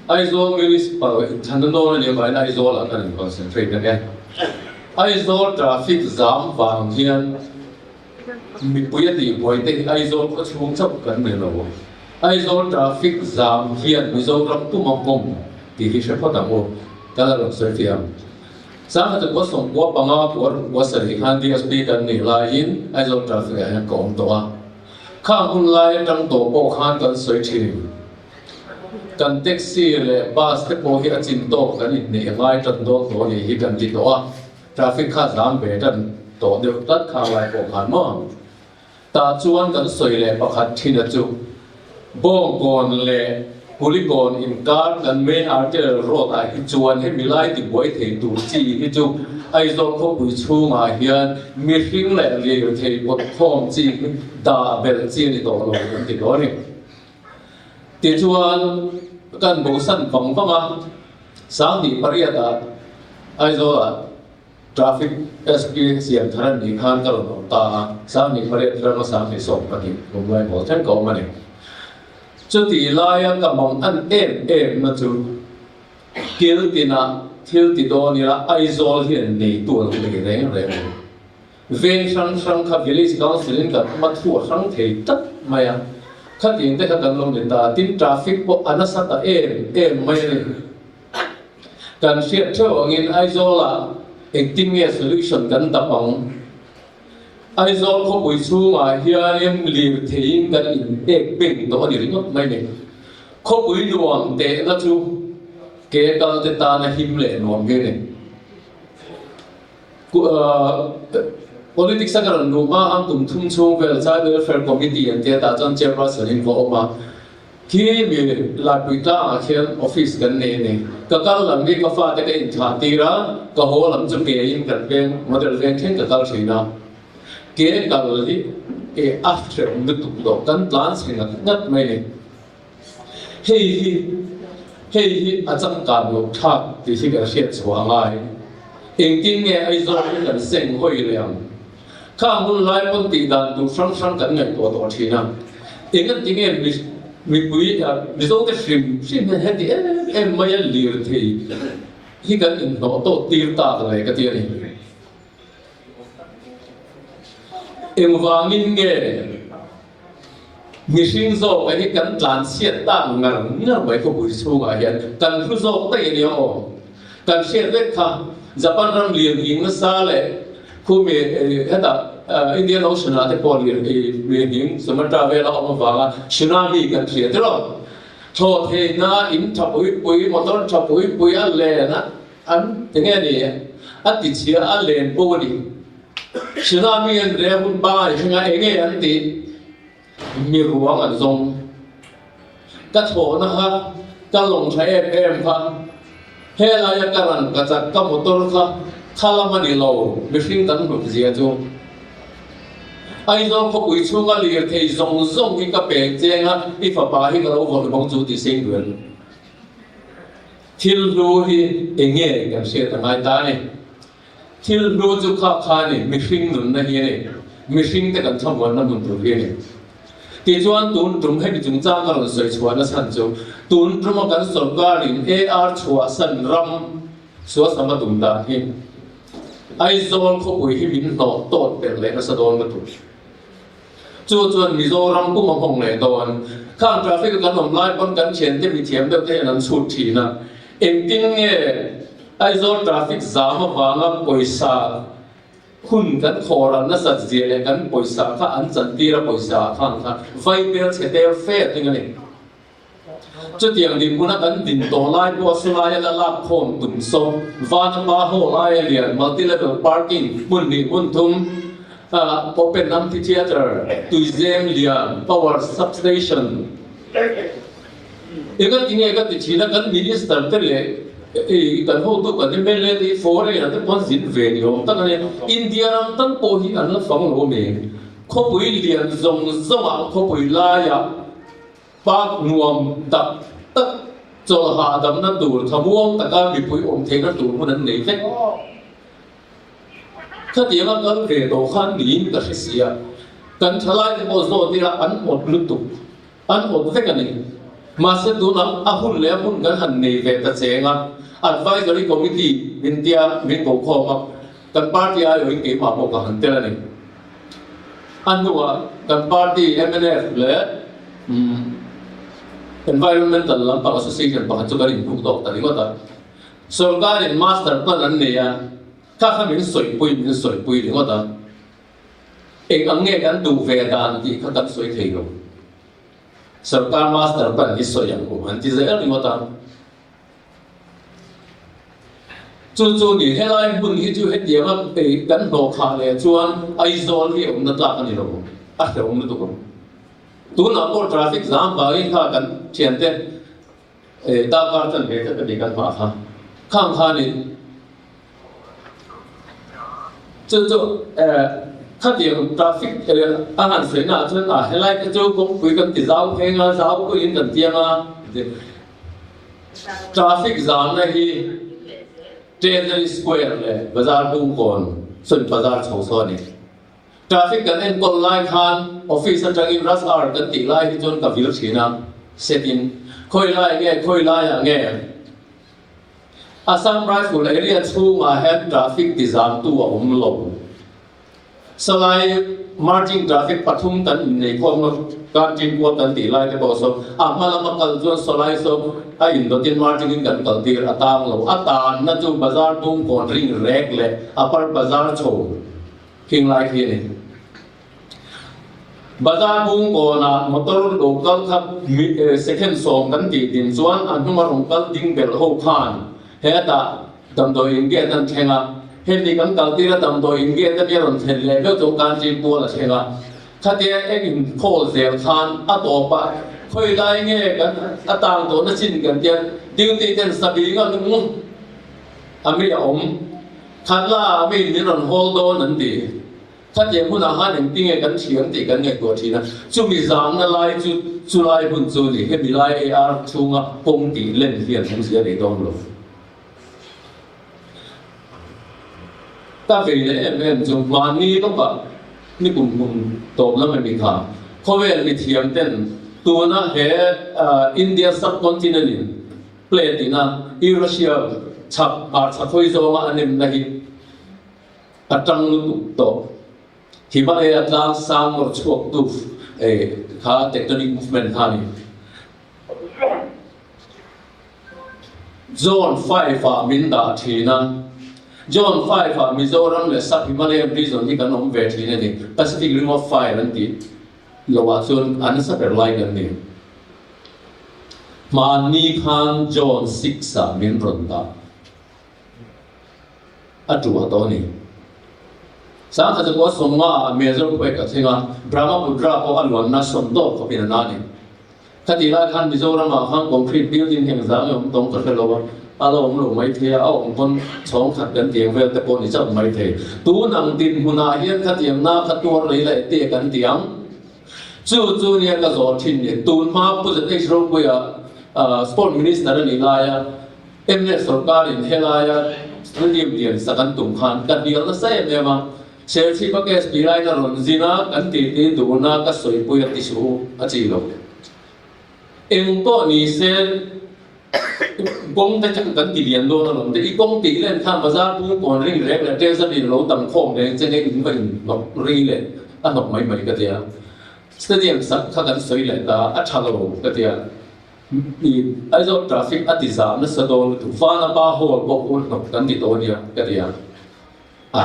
Aizawl Municipal inthlanna nawn a nih avangin Aizawlah kan in concentrate ang e. Aizawl traffic zam vang hian mipui a tihbuai te hi Aizawl khawchhung chauh kan ni lo. Aizawl traffic zam hian Mizoram pum a nghawng tih hi hre phawt ang u. Ka la rawn sawi fiah ang. Sangha chu kua 95 kua ruk kua sarih khan DSP kan nih laiin Aizawl traffic ah hian ka awm tawh a. Khang hun lai atang tawh pawh khan kan sawi thin. Kan taxi leh bus te pawh hi a chin tawk kan inneih ngai tan dawn tawh a nih hi kan ti tawh a, traffic kha zam ve tan tawh deuh tlat khang lai pawh khan maw? Tah chuan kan sawi leh pakhat thin a chu Bawngkawn leh Kulikawn inkar kan main arterial road ah hi chuan hemi lai tibuai thei tur chi hi chu Aizawl khawpui chhungah hian mihring leh lirthei pawtkhawm chi hi dah belh chi a ni tawh lo kan ti tawh a ni. Tichuan, kan bosan vang vang a, 2008 ah Aizawlah Traffic SP siam thar an nih khan ka rawn awm ta a, 2008 atanga 2012 kum lai haw thleng ka awm a ni. Chutih laia ka mang an em em na chu kil tinah thil ti dawn ila Aizawl hian neitu a lo nei reng reng a ni. Veng hrang hrang kha Village Council in kan awm a, thu a hrang thei tlat mai a, khatiang te kha kan lo ni ta, tin traffic pawh a nasa ta em em mai a ni. Kan hriat theuh angin Aizawl-ah engtin nge solution kan dap ang? Aizawl khawpui chhungah hianin lirtheiin kan inpek beng tawh a ni ringawt mai ni. Khawpui nuam tehna chu ke kal te tana him leh nuam hi a ni. Politics a ka rawn luh hma ang kum thum chhung vel Child Welfare Committee an tia tah chuan Chairperson in ka awm a, khi mi Laipui tlangah khian office kan nei a ni. Ka kal lam hi ka fate ka inthlah tir a, ka haw lam chu ke in kan veng model veng thleng ka kal thin a. Ke kal hi a hrehawm lutuk loh, kan tlan chhe ngat ngat mai a ni. Hei hi hei hi a changkan loh thlak tih hi kan hriat chhuah a ngai. Engtin nge Aizawl hi kan seng hawi leh ang? Khang hun lai pawn tih dan tur hrang hrang kan ngaihtuah tawh thin a. Engan ti nge mipui Mizote hrim hrim hian heti em em mai a lirthei hi kan inhnawh tawh tir tak le ka ti a ni. Engvangin nge mihring zawka hi kan tlanchhiat tak ngar ngar mai khawpui chhungah hian kan hlu zawk daih a nia aw. Kan hriat vek kha Japan ram lirnghing nasa leh khumi hetah Indian Ocean ah te pawh lirnghing Sumatra vela awm avanga tsunami kan hria tiraw. Thaw theihna in tha pui pui motor tha pui pui a len a. An ti nge ni? A ti chhia a len bo a ni. Tsunami an reh hun pangai thleng a enge an tih? Mi ruang an zawng. Ka thawhna kha ka lawng tha em em kha, helaia ka ran ka chak ka motor kha kha lam a ni lo, mihring kan hlut zia chu. Aizawl khawpui chhunga lirthei zawng zawng hi ka pek cheng a, i fapa hi ka lo vawrh bawk chu ti seng duh em? Thil hlu hi enge kan hriat a ngai ta a ni. Thil hlu chu kha kha a ni, mihring nunna hi a ni, mihring te kan thlamuanna hmun tur hi a ni. Tichuan tun tum hemi chungchang ka rawn sawi chhuahna chhan chu tun tuma kan sawrkarin AR chhuahsan ram suasam a tum dan hi Aizawl khawpui hi min hnawh tawt ber leh nasa dawn lutuk. Chu chuan Mizoram pum a hawng leh dawn. Khang traffic a kan awm lai pawn kan thiante mithiam deuh te hian an chhut thin a. Engtin nge Aizawl traffic zam avanga pawisa hun kan khawhral nasat zia leh kan pawisa kha an chantir a pawisa ah khan kha vai bel chhe tel fe a tling a ni. Chutiang dinhmuna kan din tawh lai pawh sulai a la lak khawm tum saw, Vanapa Hall aia lian multi level parking hmun hnih hmun thum, open amphitheatre, tuizem lian, power substation. Enga tinge ka ti thin a, kan minister te leh kan hotu kan mla te hi foreign ah te pawh an zin ve ni awm tak a ni. India ram tan pawh hi an la fang lo a mi? Khawpui lian zawng zawngah khawpui laiah Park nuam tak tak chawlh hahdamna tur thamuang taka mipui awm theihna tur hmun an nei vek. Khatianga kal ve tawh khan niin ka hre si a, kan thalaite pawh zawt ila an awt lutuk, an awt vek a ni. Mahse tunah a hun leh a hmun kan han nei ve ta cheng a, Advisory Committee min tia min ko khawm a, kan party aiawhin keimah pawh ka han tel a ni. A hnuah kan party mnf leh Environmental lampang Association pakhat chu kan inhnuk tawk ta ringawt a. Sorkarin master plan an nei a, kha kha min sawipui min sawipui ringawt a. Eng ang nge kan duh ve dan tih kha kan sawi thei lo. Sorkar master plan hi sawi ang u an ti zel ringawt a. Chu chu ni, helai hmun hi chu hetianga ei kan hnawh khah leh chuan Aizawl hi awmna tlak a ni lo, a hrehawm lutuk ang. Tunah pawh traffic zam vangin kha kan thiante darkar chanve te pahnih kan hmah kha khang khanin Chu chu khatiang traffic a han sawi naah chuan a helai te chu kawngpui kan ti zau pheng a, zau puiin kan tiang a, traffic zahna hi Treasury Square leh Bazar Bungkawn sawn bazar chho saw a ni. Traffic kan enkawl lai khan office atangin rush hour kan tih lai hi chuan ka vil thin a, set in khawi lai nge khawi laiah nge Assam Rifle area chhungah hian traffic tizamtu a awm lo. Salai marching traffic pathum kan innei khawm a, Kantin kual kan tih lai te pawh saw a hma lama kal chuan Salai saw a indawtin marching in kan kal tir a tang lo. A tanna chu Bazar Bungkawn ring rek leh Upper Bazar chho khing lai khi a ni. Bazar Bungkawnah motor lo kal kha second sawm kan tih din chuan a hnunga rawn kal ding belh ho khan hetah damdawi in gate an thleng a, hemi kan kal tir a damdawi in gate ania rawn thlen leh viau chuan Kanchi kual a thleng a, khatia eng in call zel khan a tawpah khawi lai nge kan a tang tawhna chin kan tia duty ten sabi nga lung a mi a awm khatla a mi min rawn hawl dawn an ti. Khatiang hunah khan engtinge kan thiam tih kan ngaihtuah thin a, chumi zamna lai chu chulai hun chu a ni. Hemi lai AR chhunga kawng tih len hian awmzia a nei dawn lo. Ka vei leh em em chu mahni lawkah ni kum kum tawp lam emi kha khawvel mithiam ten tuna he India subcontinent in plate ina Eurasia chhak hmarchhak hawi zawnga an emna hi A tang lutuk tawh. Himalaya tlang sang nawr chhuak tu kha tectonic movement kha a ni. Zone five ah min dah thin a. Zone five ah Mizoram leh Sub Himalayan region hi kan awm ve thin a ni. Pacific Ring of Fire an tih loh ah chuan a nasa ber lai kan ni. Hmanni khan Zone six ah min rawn dah. A ṭuah tawh a ni. Sangkhat chu pawh sawmnga ah Major Quake a thleng a, Brahmaputra pawh a luanna sawm tawk khawpin a na a ni. Khatih lai khan Mizoram ah khan concrete building heng zang i awm tawng ka hre lo a, a la awm lo mai thei a, a awm pawn chhawng khat kan tiang vel te pawh ni chauh mai thei. Tun ang dinhmun ah hian khatiang na kha tuar lei leh te kan ti ang. Chu chu nia ka zawh thin ni. Tun hma Pu ZH Ropuia Sport Minister a nih laia Mnf sorkarin helaia stadium lian sak an tum khan ka hnial nasa em em a, Serchhip a case tih laiin a rawn zin a, kan titi duhna ka sawipui a ti suh u a chi lo. Eng pawh ni se kawng te chu kan ti lian dawn alawm te, i kawng tih len khan bazar bungkawn ring reng leh treasury lo tam khawm reng che nge in va in hnawk ri leh a hnawk mai mai ka ti a. Stadium sak kha kan sawi leh ta a tha lo ka ti a. Aizawl traffic a ti zah nasa dawn lutuk, Vana pa hall pawh u hnawk kan ti tawh ania ka ti a, a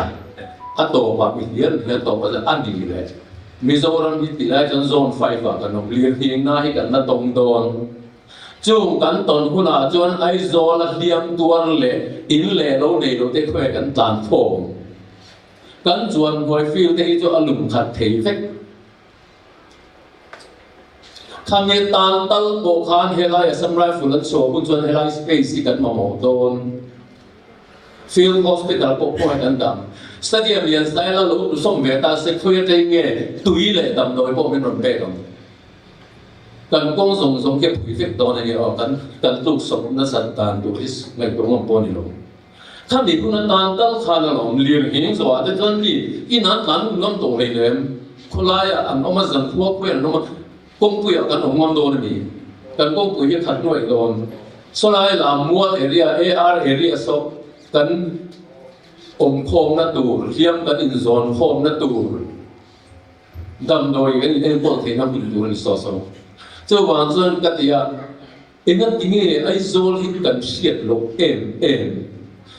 a tawpah mi hliam hliam tawp a a ni leh Mizoram hi tih lai chuan zone five ah kan awm, lirnghingna hi kan la tawng dawn, chung kan tawn hunah chuan Aizawl a hliam tuar leh in leh lo nei lo te khawiah kan tlan khawm, kan chuan hnuai field te hi chu a lum khat thei vek. Khami tan tal pawh khan helai Assam Rifle an chhuah hun chuan helai space hi kan mamawh dawn. Field Hospital pawh khawngaih kan dam. Stadium lian style a lo tlusawm ve ta se khawi atang nge tui leh damdawi pawh min rawn pek ang. Kan kawng zawng zawng khi a phui vek dawn a nia aw, kan kan tluk sawp nasat dan tur hi ngaihtuah ngam pawh a ni lo. Khami hun atan tal khan a lawm lirnghing zawhah te chuan mi in an tlan ngam tawh hleinem, khawlaiah an awm a, zankhua khuai an awm a, kawngpuiah kan awm ngam dawn a ni. Kan kawngpui hi khat nuaih dawn. Sawlai Lammual area, AR area saw kan awmkhawmna tur, hliam kan inzawnkhawmna tur, damdawi kan inenkawl theihna hmun tur a ni saw saw. Chuvang chuan ka ti a, Engatinge Aizawl hi kan hriat loh em em?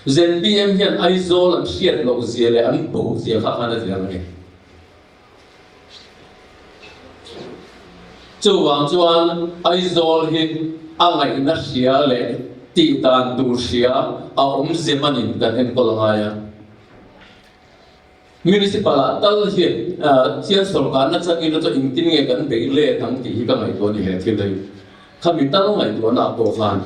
ZPM hian Aizawl an hriat loh zia leh an bo zia kha khan a ziang a ni. Chuvang chuan Aizawl hi a ngaihna hria leh tih dan tur hria a awmze manin kan enkawl a ngai a. Municipal ah tal hi thian sawrkarna changin chu engtin nge kan beih let ang tih hi ka ngaihtuah a ni he thil hi. Khami tal ngaihtuahna ah pawh khan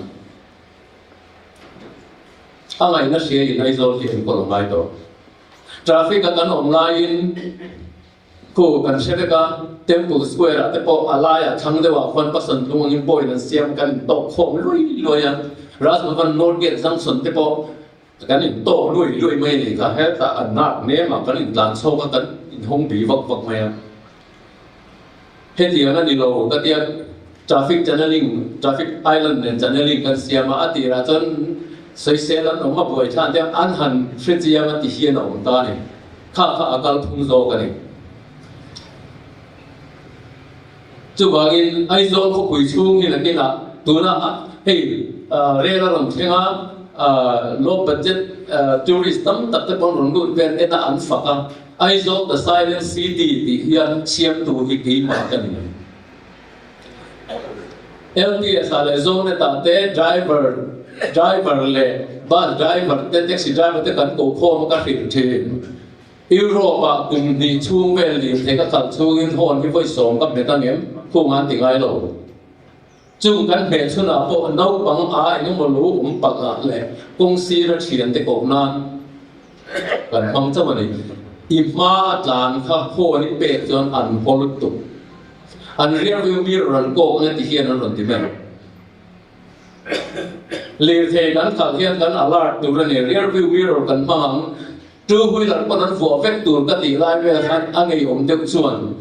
a ngaihna hria in Aizawl hi enkawl a ngai tawh. Traffic a kan awm laiin khu kan hre vek a, Temple Square ah te pawh a laiah thlang deuh ah khuan Pasan tlung angin point an siam kan intawk khawm luai luai a, Raj Bhavan North Gate Junction te pawh kan intawk luai luai mai a ni kha, hetah an nak nem ah kan intlan chhawk a kan inhawng bih vak vak mai a. Hetiang a ni lo ka tia traffic channeling, traffic island nen channeling kan siam a, a tirah chuan sawisel an awm a buai thlan te an han hre chiang a ti hian a awm ta a ni. Kha kha a kal phung zawk a ni. Chuvangin Aizawl khawpui chhung hi nakinah tuna hei rel a rawn thleng a, low budget tourist tam tak te pawh an rawn lut vel en a an fak a. Aizawl the silent city tih hian siamtu hi keimah ka ni. LTS ah leh Zonet ah te driver driver leh bus driver te taxi driver te kan koh khawm a ka hrilh thin. Europe ah kum hnih chhung vel lirthei ka khalh chhungin horn hi vawi sawm ka hmet angem? Khung an ti ngai lo. Chung kan hmeh chhunah pawh naupang a engemaw lo awm palh ah leh kawng sira thiante koh nan kan hmang chauh a ni. I hma a tlan kha horn i pek chuan an haw lutuk. An rear view mirror an kawk anga ti hian an rawn ti mai. Lirthei kan khalh hian kan alert tur a ni. Rear view mirror kan hmang ang. Two wheeler pawn an vuah vek tur ka tih lai vel khan a ngeiawm deuh chuan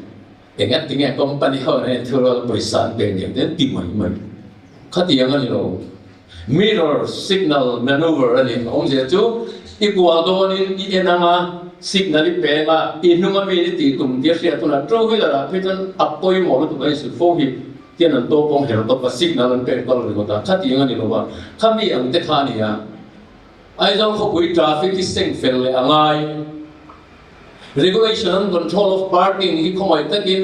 Eng ti nge company ho nen thil rual pawisa an pe niang te an ti mai mai. Khatiang a ni lo. Mirror signal maneuver a ni. A awmzia chu i kual dawnin i en anga signal i peng a, i hnung a mi i tih tum tia hriat hunah two wheeler ah phei chuan a pawimawh lutuk a insulh fo hi tian an tawp awng her tawp a signal an pek kal ringawt a. Khatiang a ni lo a. Khami ang te kha a ni a. Aizawl khawpui traffic hi seng fel leh a ngai. Regulation and control of parking hi khawngaih takin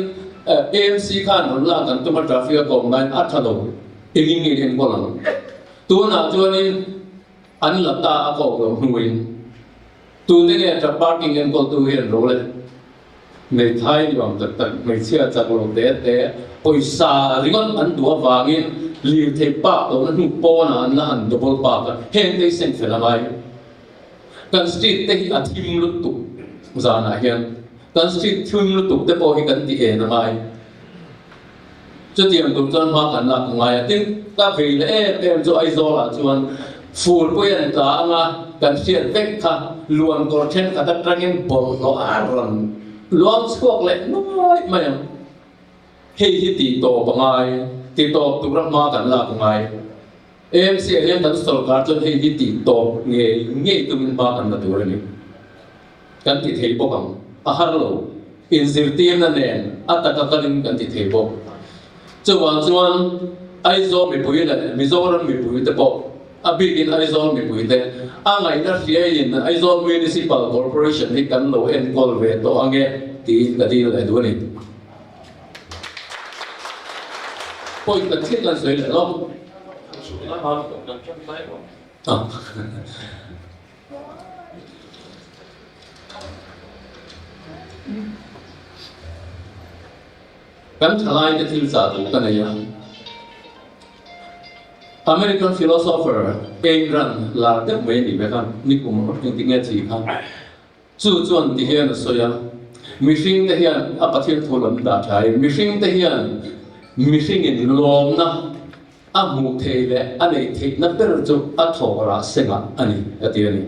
AMC khan rawn lak an tum a, traffic a kawm laiin a tha lo engin nge enkawl ang? Tunah chuanin an la ta a kawk loh hnuin tute nge tra parking enkawltu hi an ro le? Hmeithai ni awm tak tak, hmeichhia chak lo te te pawisa ringawt an duh avangin lirthei park lohna hnu pawnah an la han double park a, heng te hi seng fel a ngai. Kan street te hi a thim lutuk zanah hian kan street thim lutuk te pawh hi kan ti en a ngai. Chutiang tur chuan hma kan lak a ngai a, tin ka vei leh em em chu Aizawlah chuan furpui an tla anga kan hriat vek kha luan kawr thenkhat atangin bawlhhlawh a rawn luang chhuak leh nuai mai ang. Hei hi tih tawp a ngai, ti tawp tura hma kan lak a ngai. AMC ah hian kan sawrkar chuan hei hi tih tawp ngei ngei tumin hma kan la tur a ni. Kan ti thei bawk ang. A har lo. Inzirtirna nen a taka kalin kan ti thei bawk. Chuvang chuan Aizawl mipui leh Mizoram mipui te pawh, a bikin Aizawl mipui te, a ngaihna hriaiin Aizawl Municipal Corporation hi kan lo enkawl ve tawh ange tiin ka dil leh duh a ni. Point kan thil kan sawi leh lo. Kan thalai te thil chah duh ka nei a. American philosopher Ayn Rand lar deuh mai a nih vek a, nikum engtik nge thi kha. Chu chuan ti hian a sawi a, Mihringte hian a Pathian thu lam dah tha in, mihringte hian mihringin lawmna a hmuh theih leh a neih theihna ber chu a thawk rah sengah a ni, a ti a ni.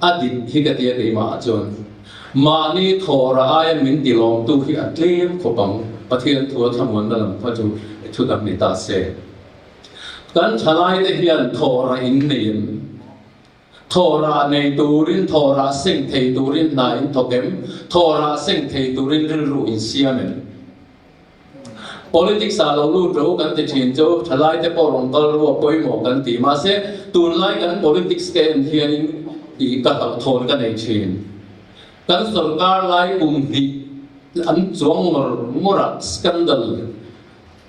A dik hi ka ti a keimahah chuan mahni thawh rah aia min ti lawmtu hi a tlem khawp ang, Pathian thu a thlamuanna lam kha chu. thu dang ni ta se. Kan thalaite hian thawh rah in nei em? Thawh rah nei turin, thawh rah seng thei turin hna in thawk em? Thawh rah seng thei turin rilru in siam em? Politics ah lo lut ro kan ti thin chu thalaite pawh rawn kal ru a pawimawh kan ti. Mahse, tunlai kan politics ka en hianin ih ka hlauhthawn ka nei thin. Kan sorkar lai kum hnih an chuang ngawr ngawr a, scandal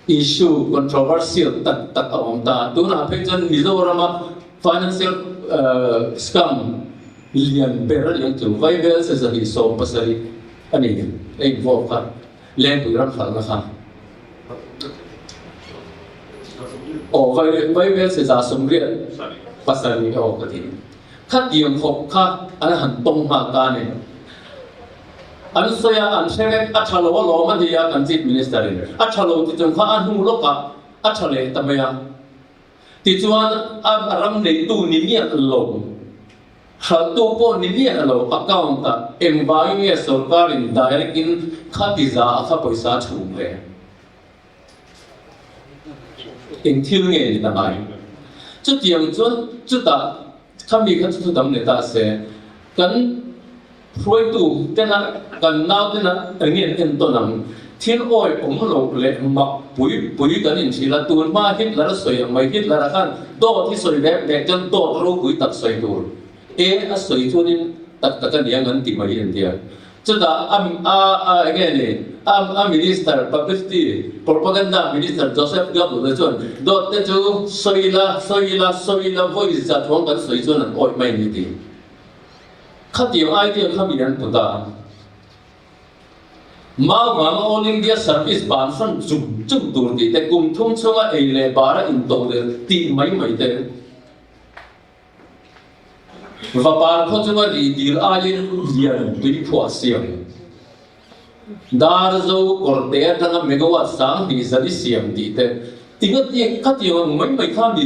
issue controversial tak tak a awm ta. Tunah phei chuan Mizorama financial scam lian ber a ni ang chu, Vaibel sazahnih 70 a ni a involve kha, Lengpui ram hralhna kha. Aw Vaibel saza 87 aw ka ti. Khatiang khawp kha an han tawng nghal ta a ni. An sawi a, an hre vek, a tha lo alawm a ni a kan Chief Minister in a tha lo ti chung kha a hnu lawkah a tha leh ta mai a. Tichuan a ram neitu ni miah lo, hralhtu pawh ni miah lo account ah engvangin nge sorkar in direct in khati za a kha pawisa a chhum le? Eng thil nge ni ta ngai? Chutiang chuan chutah khami kha chu thu dang ni ta se, kan hruaitu tena kan nau tena eng nge an entawn ang? Thil awi awm loh leh mak pui pui kan inhrilh a, tun hma Hitler a sawi ang mai, Hitler-a khan dawt hi sawi vek vek chuan dawt ropui tak sawi tur. E a sawi chuanin tak tak a niang an ti mai an tia. Chutah a a a enge ni a a minister publicity propaganda minister Joseph Goebbels chuan dawt te chu sawi la sawi la sawi la vawi za thuang kan sawi chuan an awih mai ni ti. Khatiang idea kha mi an put a. Mau vanga All India Service ban hran chung chung tur tih te kum thum chhunga ei leh bara intodelh tih mai mai te. Vapar khaw chunga ri dil aiin lian tui phuah siam. Dar zo kawrte atanga megawatt 2000 zali siam tih te tinga ti khatiang ang mai mai kha mi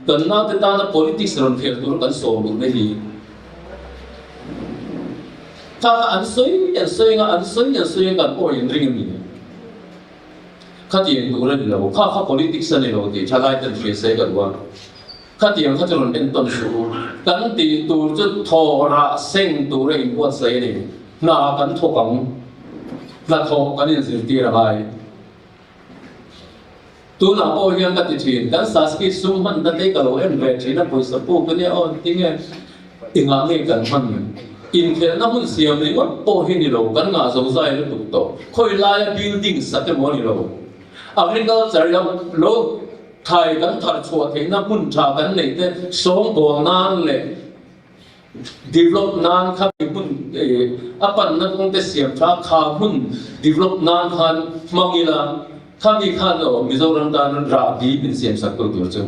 kan naute tana politics rawn khel tur kan sawm duh na hi. Kha kha an sawi an sawi anga an sawi an sawi anga kan awi an ring a ni. Khatiang tur a ni lo, kha kha politics a ni lo tih thalai ten hria se ka duh a. Khatiang kha chu rawn entawn suh u. Kan tih tur chu thaw rah seng tura inbuatsaih a ni. Hna kan thawk ang. Hna thawh kan inzirtir a ngai. Tunah pawh hian ka ti thin, kan Saski sum hman na te ka lo en ve thin a, pawisa puk a nia aw, tinge engah nge kan hman? Inkhelhna hmun siam ringawt pawh hi ni lo, kan ngah zo zai lutuk tawh. Khawi laia building sak emaw a ni lo. Agriculture lam lo Thlai kan thar chhuah theihna hmun tha kan neih te sawngbawl nan leh develop nan kha mi hmun a panna kawng te siam tha kha hmun develop nan khan hmang ila khami khan aw Mizoram tan rahbi min siam sak tu tur chu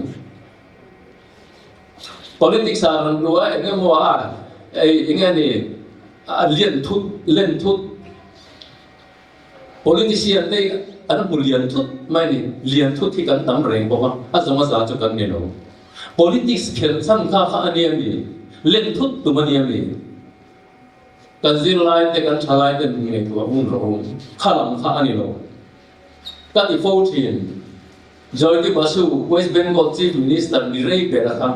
politics ah rawn luh a eng emaw a eng nge ni a lian thut len thut. Politician te an hmu lian thut mai a ni. Lian thut hi kan tam reng bawk a, a zawng a za chu kan ni lo. Politics khelh chhan kha kha a nia mi? Len thut tum a nia mi? Kan zirlai te, kan thalai te min ngaihtuah ngun rawh u. Kha lam kha a ni lo. Ka ti fo thin. Jyoti Basu, West Bengal Chief Minister ni rei ber a kha.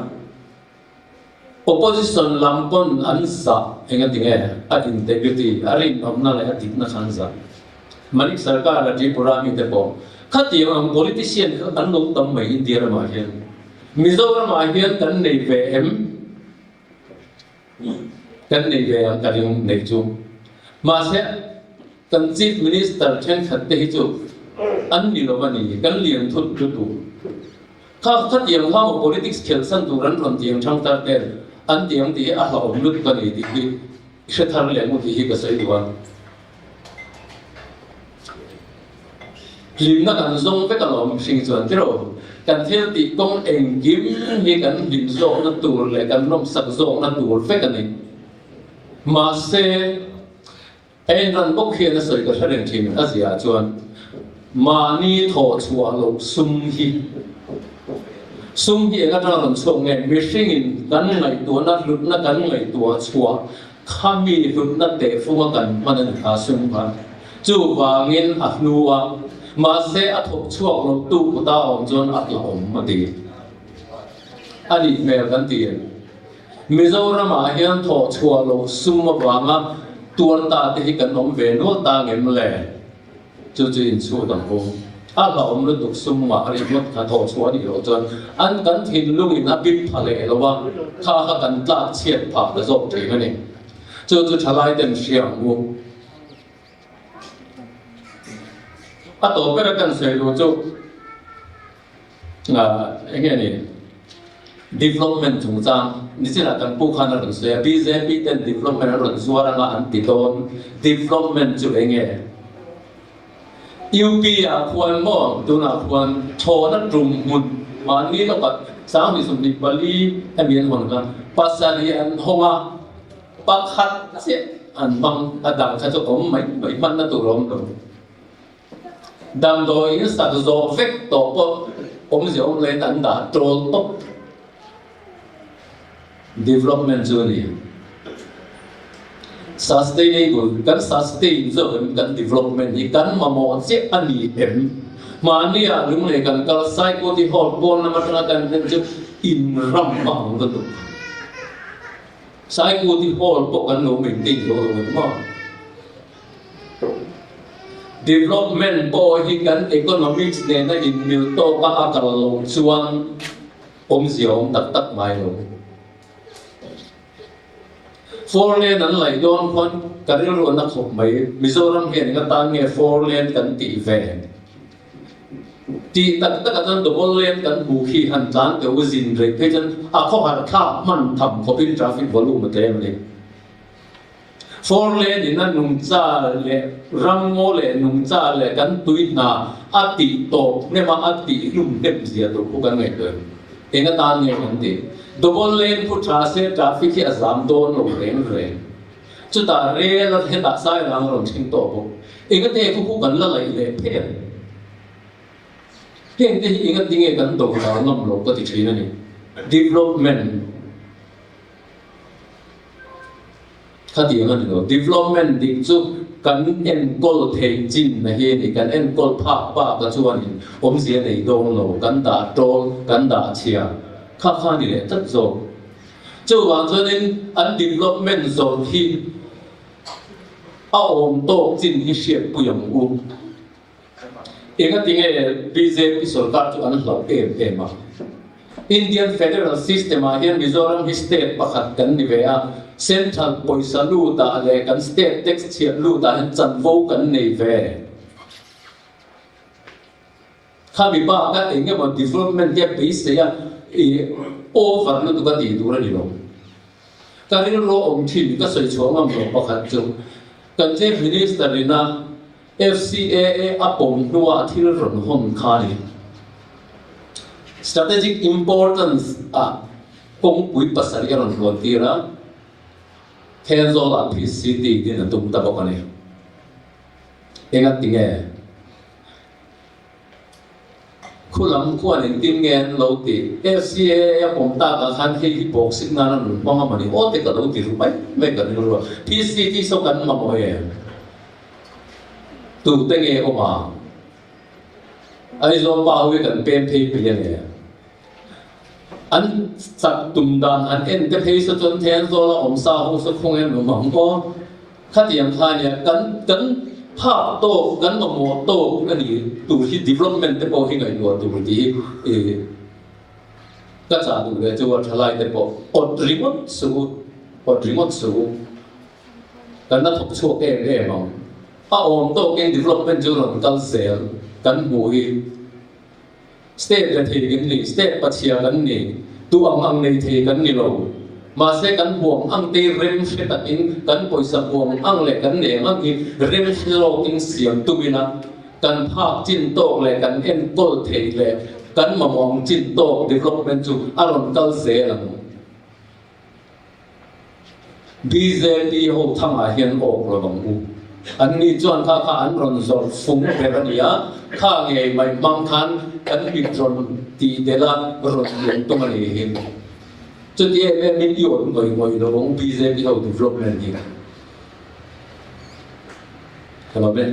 Opposition lam pawn an zah engati nge a integrity, a rinawmna leh a dikna kha an zah. Manik Sarkar a Tripura mite pawh khatiang ang politician kha an lo tam mai India ramah hian. Mizoramah hian kan nei ve em? Kan nei ve ang ka ring nei chu. Mahse kan Chief Minister thenkhat te hi chu an ni lo a ni, kan lian thut lutuk. Kha khatiang kha maw politics khelh san tur an rawn tiang thang tar ten an tiang tih hi a hlauhawm lutuk a ni tih hi hre thar leh ngut hi ka sawi duh a. Hlimna kan zawng vek alawm hring chuan tiraw kan thil tih kawng engkim hi kan hlim zawkna tur leh kan nawmsak zawkna tur vek a ni. Mahse. Hei ran bawk hian a sawi ka hre reng thin a ziah chuan mahni thawh chhuah loh sum hi sum hi eng atanga rawn chhuak nge mihringin kan ngaihtuahna hlutna kan ngaihtuah chhuah khami hlutna tehfunga kan hman a ni kha sum kha chuvangin a hnua. Mahse a thawk chhuak lo tu kuta awm chuan a hlauhawm a ti. A nih hmel kan ti em? Mizoramah hian thawh chhuah loh sum avanga tuar ta te hi kan awm ve nual ta ngem le? Chu chu inchhut ang u. A hlauhawm lutuk sum ngah rih ngawt kha thawh chhuah a nih loh chuan an kan thinlungin a bit pha leh lo a, kha kha kan tlak chhiat phah ta zawk thin a ni. Chu chu thalai ten hria ang u. A tawp ber a kan sawi duh chu eng nge ni development chungchang nichinah kan pu khan a rawn sawi a, bjp ten development a rawn zuar anga an ti dawn, development chu eng nge? UP ah khuan maw tunah khuan thlawhna tum hmun mahni lawkah 2024 hemi an hawn kha pasarih an hawng a, Pakhat chiah an hmang, a dang kha chu awm mai mai hmanna tur a awm lo. Damdawi in sak zawh vek tawh pawh awmzia awm loin an dah tawl tawp. Development chu a ni. Sustainable, kan sustain zawk em kan development hi kan mamawh chiah a ni em? Mahnia lunglei kan kal Saikawti Hall pawn lam atanga kan en chu inram a ang lutuk. Saikuti Hall pawh kan lo maintain zo lo em maw? Development pawh hi kan economics nena inmil tawka a kal lo chuan awmzia awm tak tak ngai lo. Four lane an laih dawn khuan ka rilru a na khawp mai. Mizoram hian enga tan nge four lane kan tih ve? Tih tak takah chuan double lane kan hmuh khi han tlan teh u zin rei phei chuan a khawhar thlak hman tham khawpin traffic volume a tlem a ni. Four lane in a nungcha leh ramngaw leh nungcha leh kan tui hna a tih tawp hnem a, a tih hlum hnem zia tur khu kan ngaihtuah em? Eng atan nge kan tih? Double lane khu tha se traffic hi a zam dawn lo reng reng. Chutah rel a hetah Sairang a rawn thleng tawh bawk. Engate khu khu kan la laih leh phel. Hengte hi engati nge kan do dal ngam lo ka ti thin a ni. Development khatiang a ni lo. Development dik chu kan enkawl theih chin na hi a ni. Kan enkawl phak bak a chuanin awmzia nei dawn lo. Kan dah tawl, kan dah chhia kha kha a ni leh tlat zawk. Chuvang chuanin an development zawrh hi a awm tawk chin hi hriatpui ang u. Engatinge bjp sorkar chu an hlauh em em a? Indian Federal System ah hian Mizoram hi state pakhat kan ni ve a, central pawisa lut ah leh kan state tax chhiat lut ah hian chanvo kan nei ve. Khami baka eng emaw development te beisei a i over lutuk a tih tur a ni lo. Ka rilru a awm thin, ka sawi chhuah ngam lo pakhat chu kan Chief Minister ina FCAA a pawm hnua a thil rawn hawn kha a ni. Strategic importance ah kawngpui pasarih a rawn hawn tir a, Thenzawl-ah Peace City din a tum ta bawk a ni. Engatinge? Khu lam khuan engtin nge an lo tih? FCAA a pawm takah khan hei hi bawksik nan a rawn hmang a mawni aw te ka lo ti ru mai mai ka rilru a. PCT saw kan mamawh em? Tute nge awm a? Aizawl pa ho hi kan pem phei phei a nge? An chak tum dan an en te phei saw chuan Thenzawl a awm sa ho saw khawng em awm ang aw. Khatiang kha nia kan kan phak tawk kan mamawh tawk a ni tur hi development te pawh hi ngaihtuah tur tih hi ih ka chah duh leh chu a thalai te pawh awt ringawt suh u awt ringawt suh u kan la thawk chhuak em em ang a awm tawkin development chu rawn kal zel kan hmuh hi. State rethei kan ni, state pachhia kan ni, tu ang ang nei thei kan ni lo. Mahse kan huam ang te rem hre takin kan pawisa huam ang leh kan neng ang hi rem hre zawkin siam tum ila, kan phak chin tawk leh kan enkawl thei leh kan mamawh ang chin tawk development chu a rawn kal zel ang. Bjp ho thangah hian awk lo ang u. An ni chuan kha kha an rawn zawrh fung ber a ni a, kha ngei mai hmang khan kan mit rawn tih delh a rawn lian tum a ni hi. Chuti em em in i awt ngawih ngawih lo ang bjp ho development hi. Ka lawm e.